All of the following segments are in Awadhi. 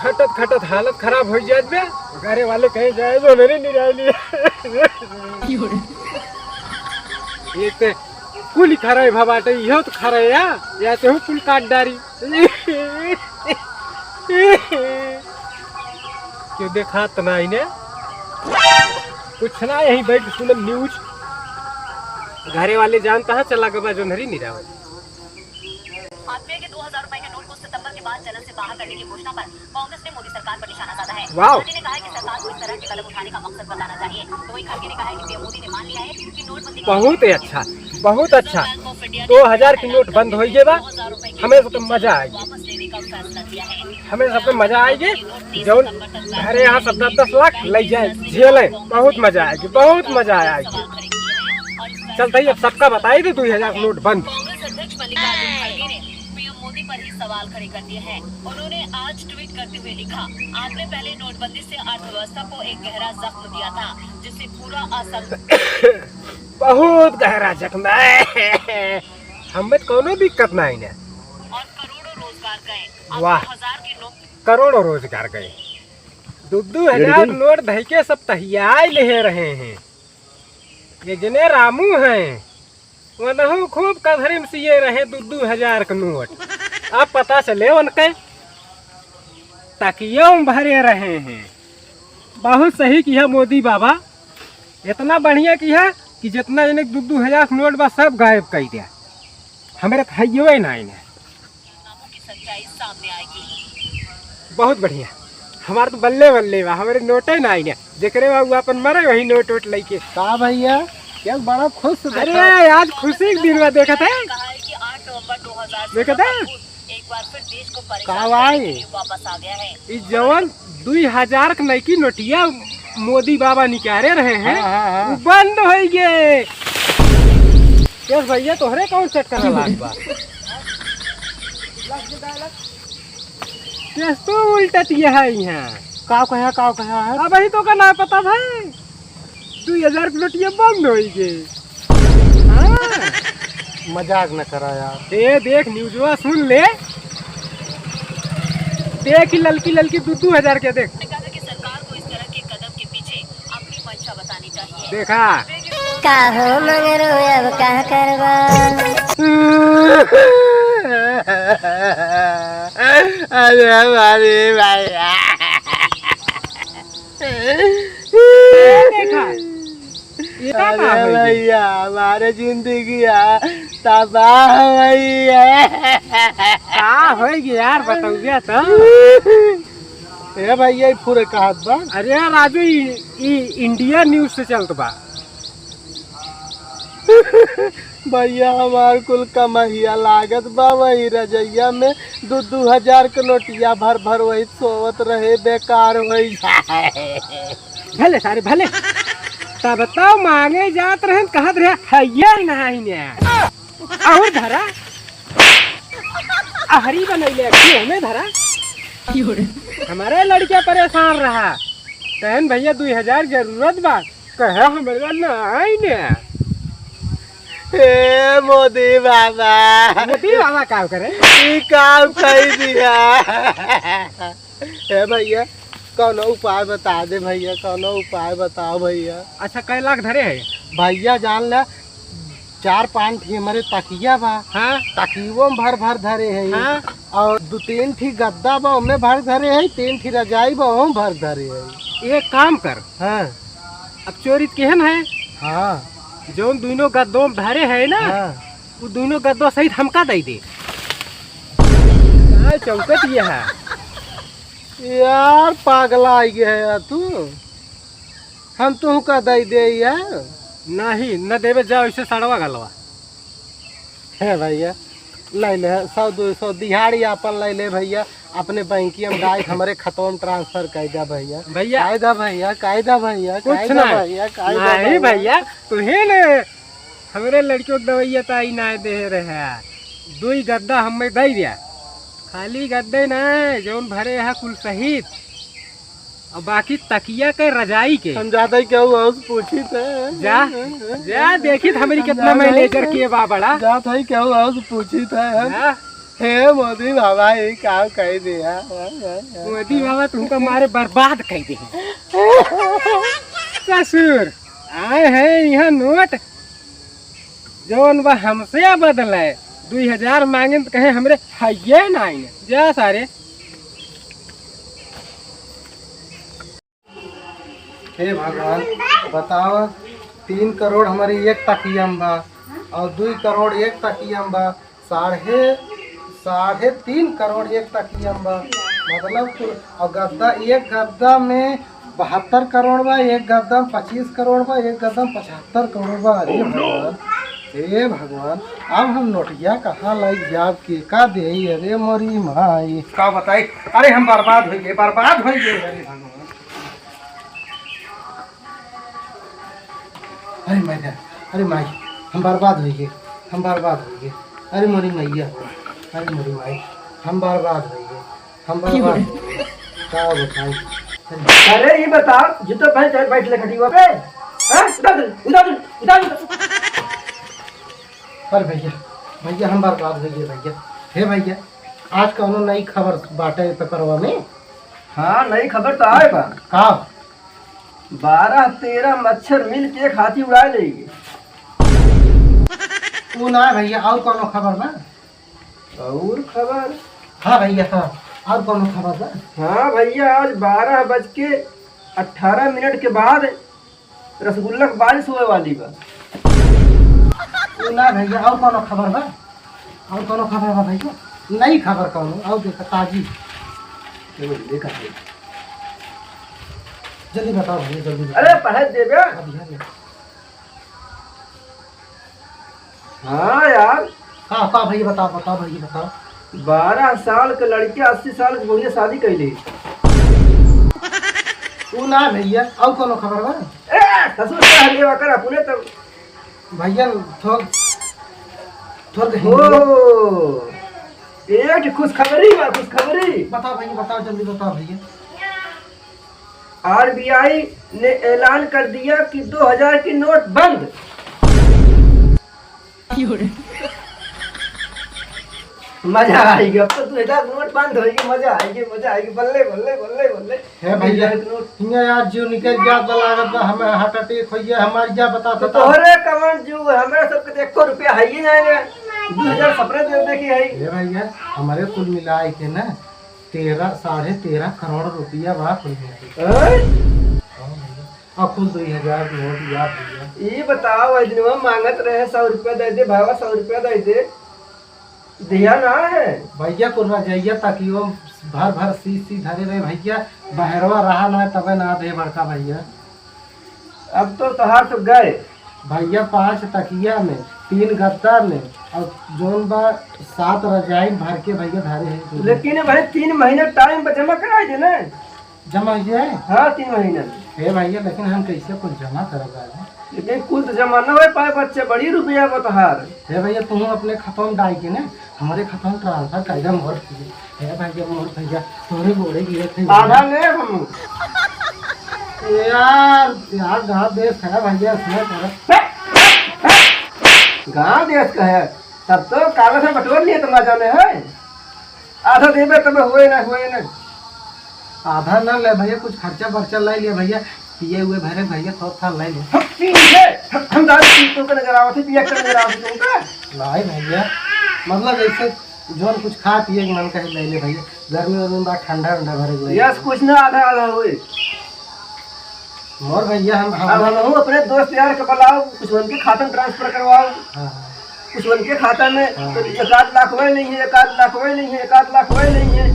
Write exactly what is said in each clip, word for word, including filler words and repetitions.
खटत खटत हालत खराब होइ जात बे। घरे वाले कहे जाए जो नहीं निराली। एक ते कुल खराब भा बाटे, इहो तो खराब या, या ते हूँ कुल काट डारी। क्यों देखात ना इन्हें? कुछ ना, यही बैठ के सुनम न्यूज। घरे वाले जानता है चला गबा जोन्हरी निरावत। आरबीआई के दो हज़ार रुपए के नोट को सितंबर के बाद चलन से बाहर करने की घोषणा पर कांग्रेस ने मोदी सरकार पर निशाना साधा है। वाह। खड़गे ने कहा है कि सरकार को इस तरह के कदम उठाने का मकसद बताना चाहिए। तो वहीं खड़गे ने कहा है कि पीएम मोदी ने मान लिया है कि नोटबंदी का बहुत ही अच्छा, बहुत अच्छा। रिजर्व बैंक ऑफ इंडिया ने दो हज़ार की नोट बंद होई गए बा। दो हज़ार रुपए की हमें तो नोट मजा आएगी। वापस लेने का फैसला किया है। हमें सबके मजा आएगी। जौन घरे यहाँ सब दस दस लाख ले जाए, झेले, बहुत मजा आएगी, बहुत मजा आएगी। चलते ही अब सबका बताई दे दो हज़ार नोट बंद। कांग्रेस अध्यक्ष मल्लिकार्जुन खड़गे ने पीएम मोदी पर ही सवाल खड़े कर दिए हैं। उन्होंने आज ट्वीट करते हुए लिखा, "आपने पहले नोटबंदी से अर्थव्यवस्था को एक गहरा जख्म दिया था, जिससे पूरा असम" बहुत गहरा जख्म है। हमें तो कौनो दिक्कत नहीं है। और करोड़ों रोजगार गए। वाह। आपको हजार के नोट करोड़ों रोजगार गए। दो दो हजार नोट धई के सब तहियाई ले रहे हैं। ये जने रामू हैं, वनहु खूब कधरिम सिए रहे दो दो हजार के नोट। अब पता चले उनके तकियों में भरे रहे हैं। बहुत सही किया मोदी बाबा, इतना बढ़िया किया कि जितना जने दो दो हजार के नोट बा सब गायब कर दिया। हमारे तो हइये ना इन्हें। नामों की सच्चाई सामने आएगी। बहुत बढ़िया, हमार तो बल्ले बल्ले बा, हमारे नोटे ना आइने, जेकरे बा उ अपन मरे वही नोट वोट लेके। का भैया, क्या बड़ा खुश अरे, देखा। आज खुशी के दिन बा, देखत है? कहा है कि आठ नवंबर दो हज़ार सोलह देखत है? का भूत एक बार फिर देश को परेशान का करने भाई? के लिए वापस आ गया है। ई जवन दुई हजार के नइकी नोटिया मोदी बाबा निकाले रहे हैं, हाँ, हाँ, हाँ। वो बंद हो गए। यस भैया, तोहरे कौन चक्कर लाग बा? यस तो उल्टा तिया है यहाँ। का कहा, का कहा है? अब ही तो का ना पता भाई, दुई हजार के नोटिया बंद हो गए। हाँ। मजाक न करा यार। ए देख, न्यूजवा सुन ले। देख, ई ललकी ललकी दू दू हजार के देख। उन्होंने कहा कि सरकार को इस तरह के कदम के पीछे अपनी मंशा बतानी चाहिए। देखा। का हो मंगरू, अब का करबा? अरे हमारे भैया। देखा, ये का, का अरे होई गई? भैया, हमारे जिंदगी आ तबाह हो गई है। का होई गई यार, बताओगे तो? ए भैया, ई पूरे कहत बा। अरे यार, राजू, ई, ई इंडिया न्यूज से चलत बा। भैया, हमार कुल कमहिया लागत बा वही रजइया में, दू दू हजार के नोटिया भर भर वही सोवत रहे, बेकार होई जाए। भले सारे, भले। तब तो मांगे जात रहे, कहत रहे, "हइये नहीं ने।" और धरा, अहरी बनैले, अभी हमें धरा। हमारे लड़के परेशान रहा, कहन, "भैया, दुई हजार जरूरत बा।" कहे, "हमरा नहीं ने।" ए मोदी बाबा, मोदी बाबा का करे? ई काम कई दिया। ए भैया, कौनो उपाय बता दे भैया, कौनो उपाय बताओ भैया। अच्छा, कै लाख धरे है? भैया जान ले, चार पाँच ठी हमरे तकिया बा, हाँ। तकियो में भर भर धरे है, हाँ। और दो तीन ठी गद्दा बा, ओमे भर धरे है, तीन ठी रजाई बा, ओमे भर धरे है। एक काम कर, हाँ। अब चोरी त केहन है? हाँ। जौन दुइनो गद्दों में धरे है ना, हाँ। वो दुइनो गद्दों सहित हमका दे दे। का चौकत ये है? यार, पागला आई गया है यार तू। हम तुहका दे दे यार। नहीं, न देवे, जाओ इसे सड़वा गलवा। हे भैया, ले ले, सौ दो सौ दिहाड़ी आपन ले ले भैया, अपने बैंकिया में डाल के हमरे खतवा में ट्रांसफर कर दे भैया। भैया। कायदा भैया, कायदा भैया, कुछ कायदा नहीं। भैया, कायदा नहीं भैया। भैया, तुहे ने हमरे लड़कियों के दवाइया ताई ना दे रहे। दुई गद्दा हमें दे दिया, खाली गद्दे ना, जौन भरे है कुल सहित। और बाकी तकिया के, रजाई के। हम जात हई केहू और से पूछी थे। जा, जा, देखी त हमरी हम कितना जात हई मैनेजर के बा बड़ा। जात हई केहू और से पूछी थे हम। जा। हे मोदी बाबा, ये का कह दिया? मोदी बाबा तुमका मारे बर्बाद कह दे। ससुर, आए हैं यहाँ नोट, जौन बा हमसे बदले। दुई हजार मांगे तो कहे हमरे हइये नाई। जा सारे। हे भगवान, बताओ, तीन करोड़ हमारी एक तकिया में बा और दुई करोड़ एक तकिया में बा, साढ़े, साढ़े तीन करोड़ एक तकिया में बा। मतलब कुल, और गद्दा, एक गद्दा में बहत्तर करोड़ बा, एक गद्दा में पच्चीस करोड़ बा, एक गद्दा में पचहत्तर करोड़ बा। अरे भगवान, हे भगवान, अब हम नोटिया कहाँ लइ जाब, के का देई? अरे मोरी माई, का बताई? अरे हम बर्बाद होइ गए, बर्बाद होइ गए। अरे भगवान, अरे माई, अरे माई, हम बर्बाद होइ गए, हम बर्बाद होइ गए। अरे मोरी मैया हो, अरे मोरी माई, हम बर्बाद होइ गए, हम बर्बाद होइ गए। का बताई? अरे ये बता, जूता पहन के बैठ ले खटिया पे, हाँ? उतार दे, उतार दे, उतार दे। अरे भैया, भैया हम बर्बाद होइ गए भैया। हे भैया, आज कौनो नई खबर बाटे पेपरवा में? हाँ, नई खबर तो आए बा। का? बारह तेरह मच्छर मिल के एक हाथी उड़ाए लेगी। वो ना भैया, और कौनो खबर बा? और खबर? हाँ भैया, हाँ, और कौनो खबर बा? हाँ भैया, आज बारह बज के अठारह मिनट के बाद रसगुल्ला के बारिश होए वाली बा। वो ना भैया, और कौनो खबर बा? और कौनो खबर बा भैया? नई खबर कौनो, और देखा ताजी। एगो देखा है। जल्दी बताओ भैया, जल्दी बताओ। अरे पढ़े देबे। अभी है नहीं। हाँ यार। हाँ, का भैया बताओ, बताओ भैया बताओ। बारह साल के लड़के अस्सी साल के बुढ़िया शादी कैले। तू ना भैया, और कौनो खबर बा? ए, ससुर के हल्ले वकर अपने तब। भैया, थोड़, थोड़ के हिंदी में। ओ, एक खुशखबरी बा, खुशखबरी। बताओ भैया, बताओ, जल्दी बताओ भैया। आरबीआई ने ऐलान कर दिया कि दो हजार की नोट बंद। मजा आएगी, अब तो दो हजार नोट बंद होएगी, मजा आएगी, मजा आएगी, बल्ले, बल्ले, बल्ले, बल्ले। हे भैया, दो हजार नोट। हियाँ यार जो निकल जात बा, लागत बा, हमें हार्ट अटैक हो गया, हमारी क्या बता तो सकता? तोहरे कमन जो, हमारे सबके तो एको रुपया है ही नहीं, दो हजार सपने दे देखी है। हे भैया, हमारे कुल मिला के ना, तेरह, साढ़े तेरह करोड़ रुपया बा कुल मिला के। हैं? हाँ भैया। आ कुल दुई हजार नोट याद भैया। ई बताओ, ए दिनवा मांगत रहे, "सौ रुपया दे दे, भावा, सौ रुपया दे दे।" दिया ना है। भैया, कुल रजइया तकियो भर भर सी सी धरे रहे भैया, बहरवा रहा ना, तबे ना दे बड़का भैया। अब तो तोहार तो गए। भैया, पाँच तकिया में, तीन गद्दा में, और जौन बा सात रजाई भर के भैया धरे हैं। लेकिन भाई, तीन महीना टाइम पर जमा कराई दे ना। जमा हो जाए? हाँ, तीन महीना में। हे भैया, लेकिन हम कैसे कुछ जमा करब आज? लेकिन कुल तो जमा न हो पाए बच्चे, बड़ी रुपया बा तोहार। हे भैया, तुम अपने खाता में डाल के ना, हमारे खाता में ट्रांसफर कर दे, मोर भैया। हे भैया, मोर भैया, तोरे गोड़े गिरे थे। आधा ले हम। यार, यार, गाँव देश है भैया, इसमें करो। गाँव देश का है, तब तो कागज में बटोर लिए तो ना जाने है। आधा देबे तब होए ना, होए ना। आधा ना ले भैया, कुछ खर्चा बर्चा ले लिया भैया, पिए हुए भरे भैया, थोड़ा था ले लिया। हम पी ले, हम, हम दारू पी तुमको नजर आवत है, पिया कर नजर आवत है तुमका। नहीं भैया, मतलब ऐसे जौन कुछ खा पिए के मन कहे ले ले भैया, गर्मी वर्मी में बा ठंडा ठंडा भरे के ले ले। यस, कुछ ना आधा आधा होए। मोर भैया, हम, हम अब हमहू अपने दोस्त यार के बुलाओ, कुछ उनके खाता में ट्रांसफर करवाओ। हाँ, हाँ। कुछ उनके खाता में हाँ। तो एक आध लाख वही नहीं है, एक आध लाख वही नहीं है, एक आध लाख वही नहीं है।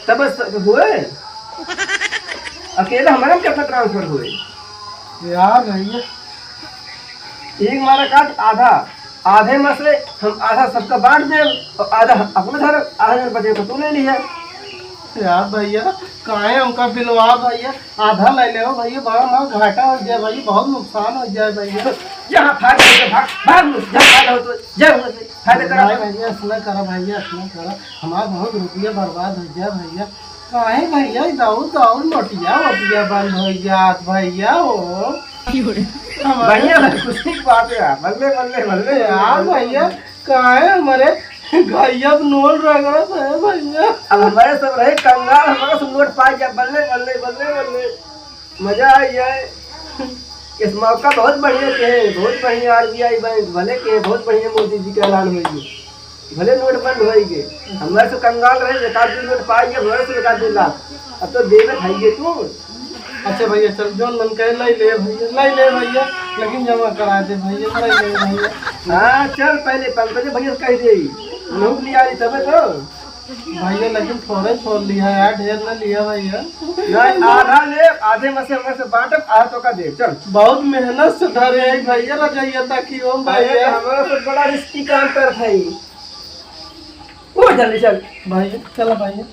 तब बस हुए। अकेले हमारे में कितना ट्रांसफर हुए? यार भैया। एक मारा काट आधा, आधे में से हम आधा सबका बांट देब और आधा हम अपने धरब, आधा जन बचे तो तू ले लिहे। यार भैया, काहे हमका बिलवा भैया, आधा ले लेओ भैया, बड़ा हमारा घाटा हो जाए भैया, बहुत नुकसान हो जाए भैया। जहाँ फायदा हो तो भाग, भाग मुझ, जहाँ फायदा हो तो जय हो, फायदा करा। नहीं भैया, ऐसा करा भैया, ऐसा करा, हमारा बहुत रुपया बर्बाद हो जाए भैया। काहे भैया, दौड़ दौड़ नोटिया वोटिया बंद हो जात भैया हो। बढ़िया है, खुशी की बात है यार। बल्ले, बल्ले, बल्ले, यार बल्ले। भैया, काहे हमारे भैया, अब नोट रगड़त है भैया। अब हमारे सब रहे कंगाल, हमारे सब नोट पाइ गया, बल्ले, बल्ले, बल्ले, बल्ले। मजा आ जाए। इस मौका बहुत बढ़िया के है, बहुत बढ़िया आरबीआई बैंक, भले के है, बहुत बढ़िया मोदी जी के ऐलान होई गए। भले नोट बंद होई गए, हमारे सब कंगाल रहे, एक आध दिन नोट पाइ गया, हमारे सब एक आध दिन लाभ। अब तो देवे खाइए तू। अच्छा भैया, चल, जौन मन करे, लइ ले भैया, लइ ले भैया, लेकिन जमा करा दे भैया, लइ ले भैया। हाँ, चल, पहले पंकज भैया से कह दे, उन्हों के लिए आ रही तबे तो। भैया, लेकिन थोड़े छोड़ लिया यार, ढेर ना लिया भैया। नहीं, आधा ले, आधे में से हमरे से बांटब, आधा तो का दे, चल। बहुत मेहनत से धरे है भैया, रजैया ताकि ओम अरे, भैया। हमारा तो बड़ा रिस्की काम करत है। उठ जल्दी चल। भैया, चला भैया।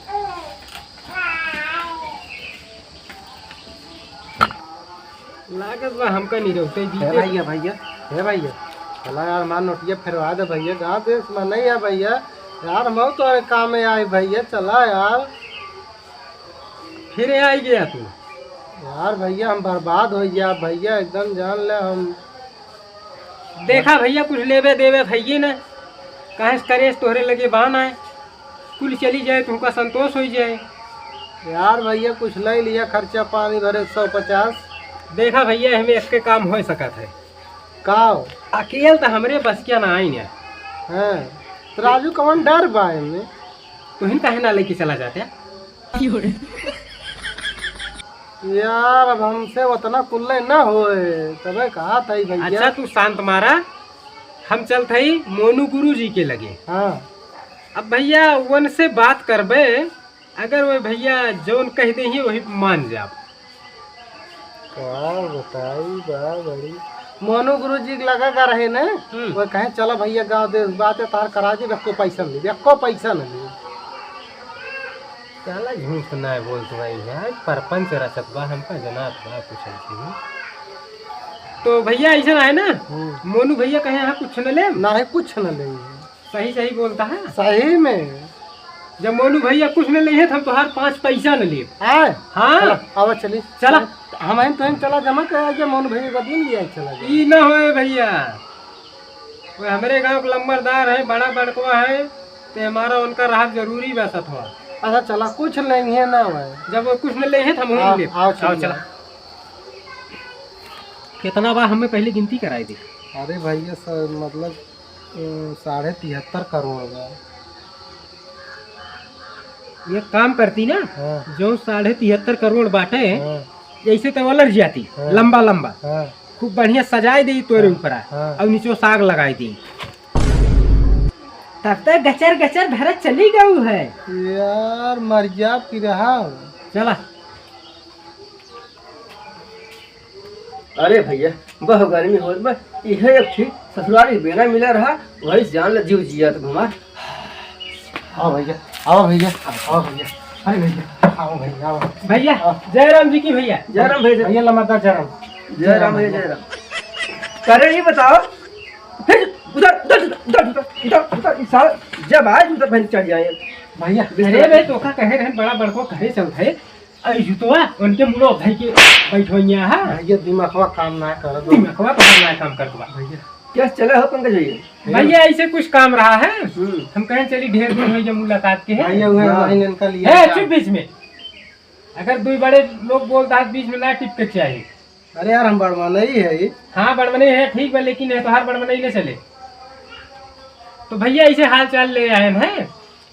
लागत बा हमका नहीं रहते हे भैया, भैया, हे भैया, चला यार, हमार नोटिया फेरवा दे भैया, गाँव देश में नहीं है भैया, यार, हम तो काम में आए भैया, चला यार। फिर आई गया तू। यार भैया, हम बर्बाद हो गया भैया, एकदम जान ले हम। देखा भैया, कुछ लेवे देवे भैया ना, कहे से करे से तोहरे लगे बान आए, कुल चली जाए, तुमका संतोष हो जाए। यार भैया, कुछ ले लिया, खर्चा पानी भरे सौ पचास। देखा भैया, हमें एक के काम हो सकत है। का हो? अकेल तो हमरे बस के ना आई ना। हाँ, तो राजू, कौन डर बा एमे? तुहिन काहे ना लेके चला जाते? यार, अब हमसे उतना कुल्ले ना होए, तबे कहा था भैया। अच्छा, तू शांत मारा, हम चलत हई मोनू गुरु जी के लगे। हाँ। अब भैया, उनसे बात करबे, अगर वो भैया जौन कह दे ही वही मान जाब। का बताई बा बड़ी। मोनू गुरु जी के लगा का रहे ने, हम्म। वो कहे, "चला भैया, गाँव देश बात है, तार करा दी, एको पैसा न ली, एको पैसा न ली।" साला झूठ ना बोलत भाई यार, परपंच रचत बा, हमका जनात बा कुछ ऐसे ही। तो भैया, ऐसा है ना, हम्म। मोनू भैया कहे, "हाँ, कुछ न ले।" ना है, कुछ न ले। सही सही बोलता है। सही में। जब मोनू भैया कुछ न लेहे, तो हम तोहार पाँच पैसा न लेब। आए? हाँ। चला, आवा चली। चला। हम हैं तो हम चला जमा कर आइए, मोनू भैया का दिन लिया चला जाए। ई ना होए भैया, वो हमरे गांव के लंबरदार है, बड़ा बड़कवा है, ते हमारा उनका रहब जरूरी बा सथवा। अच्छा चला, कुछ लेंगे ना भाई। जब वो कुछ न लेहे, तो हम हाँ, लेब। आओ चला। चला। कितना बा, हमें पहले गिनती कराई दे। अरे भैया सर, मतलब अ, साढ़े तिहत्तर करोड़ बा। एक काम करती ना, हाँ। जो साढ़े तिहत्तर करोड़ बाटे, हाँ। ऐसे तो अलर जाती, हाँ। लंबा लंबा। हाँ। खूब बढ़िया सजाई दी तोरे हाँ। ऊपर, हाँ। और नीचे साग लगाई दी। तब तक गचर गचर भरत चली गऊ है। यार, मर जा की रहा। चला। अरे भैया, बहु गर्मी होत बा, इहे एक ठीक ससुरारी बेना मिला रहा, वही से जान ले जीव जिया तो घुमा। आओ भैया, आओ भैया, आओ भैया। अरे भैया, आओ भैया, आओ। भैया, आओ। जय राम जी की भैया। जय राम भैया। भैया लमरदार जय राम। जय राम भैया, जय राम। करे ही बताओ, फिर उधर, उधर, उधर, इस साल जब आए, उधर बहन चढ़ जाए। भैया, अरे भाई, तोका कहे रहे बड़ा बड़को घरे चलत है, अरे जुतवा, उनके मुड़ो धइ के बैठवइया हा। भैया, दिमागवा काम ना करत बा। दिमागवा तो ना काम करत बा। भैया। क्या चला हो पंकज भैया? भैया, ऐसे कुछ काम रहा है। हम्म। हम कहें चली ढेर दिन होइ गया मुलाकात के है। भैया, उहे हाँ। वही इनका लिया है, था। चुप बीच में। अगर दो बड़े लोग बोलता है, बीच में ना टिप के चाहिए। अरे यार, हम बड़वा नहीं है। हाँ, बड़वा नहीं है, ठीक बा, लेकिन है तोहार बड़वा नहीं ले चले। तो भैया, ऐसे हाल चाल ले आए हैं।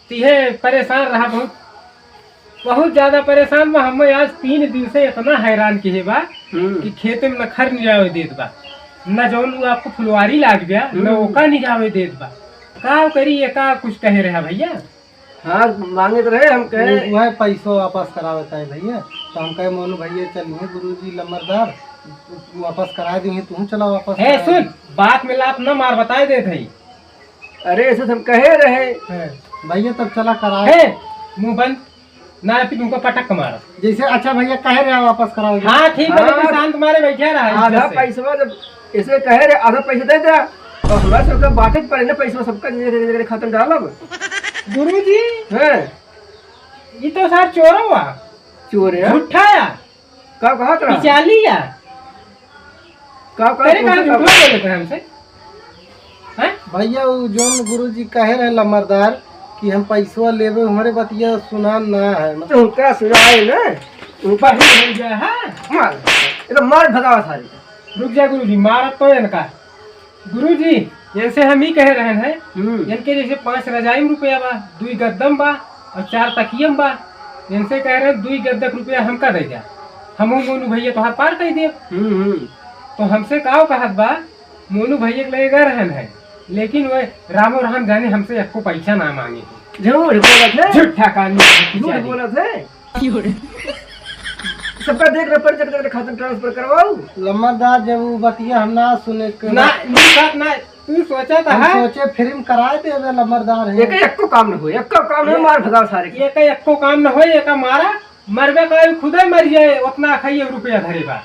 तो ये परेशान रहा बहुत, बहुत ज्यादा परेशान बा। हमें आज तीन दिन से इतना हैरान किहे बा हम्म। कि खेते में न खर निरावे देत बा, न जौन वो आपको फुलवारी लाग गया, न हम्म। ओका निरावे देत बा। का करी, ये का कुछ कहे रहा भैया? हाँ, मांगत रहे, हम कहे वो, वह पैसो वापस करावे ताई भैया, तो हम कहे, "मोनू भैया चलिए गुरुजी लमरदार, वापस करा दिए, तू चला वापस ए, करा सुन, दे।" बात में लात न मार, बताए देत है। अरे, ऐसे तो हम कहे रहे। हैं, भैया, तब चला कराओ। हैं, मुंह बंद, ना फिर तुमको पटक के मारा। जैसे, अच्छा भैया, कहे रहे वापस कराओ। हाँ, ठीक है, हाँ। लेकिन शांत मारे बैठे रहा, आधा इज्जत से। पैसवा जब ऐसे कहे रहे, आधा पैसा दे दे, तो हमरा सबका बांटे के पड़े ना पैसवा, सबका जेकरे, जेकरे, जेकरे खाता में डालब। गुरुजी, हैं? ये तो सार चोर हुआ। चोर है? झूठा है। का कहत रहा? बिचाली या। का, का, तेरे कौन कहाँ सा झूठ का? बोले थे हमसे? हैं? भैया, उ जौन गुरुजी कहे रहे लम्बरदार कि हम पैसवा लेबे, हमरे बतिया सुनान ना है, मतलब उनका सुनाए ना, ऊपर ही हो गया है। मार, ये तो मार भगावा सारे। रुक जा गुरुजी, मारत तो इनका। गुरुजी, इनसे हम ही कहे रहन है, हम्म। इनके जैसे पाँच रजाई में रुपया बा, दुई गद्दम बा और चार तकियम बा। इनसे कह रहे हैं, दुई गद्दक रुपया हमका दे जा, हम मोनू भैया तोहार पार कर देब। हम्म, हम्म। तो हमसे काव कहत बा, मोनू भैया के लगे गए रहन है, लेकिन वह रामो राम जाने हमसे एको पैसा ना मांगे हैं। झूठ बोलत है। झूठा कानी झूठ बोलत है। सबका देख रहे, पर्चा के खातिर ट्रांसफर करवाऊ। लम्बरदार, जब वो बतिया हम ना सुने के ना, ई बात ना, तू सोचा था, हम है? सोचे फिल्म कराए दे, अबे लम्बरदार है। एक एको काम न होए, एको काम न होए, ये मार भगाओ सारे के। एक एको काम न होए, एका मारा, मरबे का खुदे मर जाए, उतना खाइए रुपया धरे बा।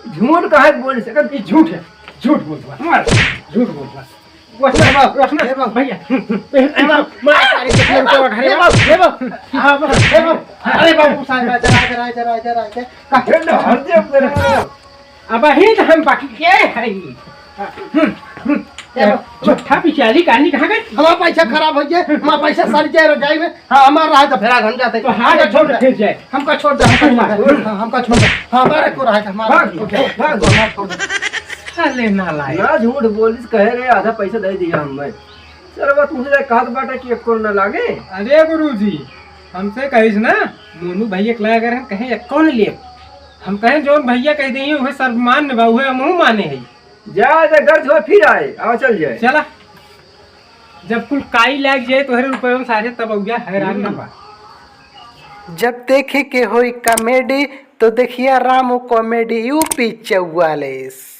झूठ काहे बोल सकत? ई झूठ है, झूठ बोलत बा। मार। झूठ बोलत बा। वसना, वसना, ए बाबू। भैया। ए बाबू। मार सारे कितने रुपया उठा रहे ए बाबू, ए बाबू। हाँ, बाबू। ए बाबू। अरे बाबू, सारे, इधर आ, इधर आ, इधर आ, इधर आ, इधर आ। का-, ए, ना, हट जा मेरे। अब ही तो हम बाकी के है। हम्म, हम्म। ए बाबू। झूठा पिचाली कानी कहाँ गई? हमारा पैसा खराब हो गया, हमारा पैसा सड़ जाए रजाई में। हाँ, हमार रहा तो फिर हम जाते। तो हाँ, हमका छोड़ दे। फिर जाए। हमका छोड़ दे, हमका छोड़ दे। हाँ, हमका छोड़ दे। हाँ, हमारे को रहा था, हमारे भाग, को छोड़ दे। भाग। हमारे को छोड़ दे। साले नालायक। ना झूठ बोलिस, कहे रहे आधा पैसा दे दिया हमने। सर, बात मुझे कहत बाटे कि एको न लागे। अरे गुरुजी, हमसे कहिस ना, मोनू भैया के लगे अगर हम कहें एको न लेब। हम कहें जौन भैया कह देइए, उहे सर्वमान्य बा, उहे हमहू माने है। जा, जा, गर्ज हो, फिर आए, आवा, चल जाए। चला, जब कुल काई लाग जाए तोहरे रुपये में सारे, तब अउजा हैरान ना बा। जब देखे के होई कॉमेडी, तो देखिया रामू कॉमेडी यूपी चौवालीस।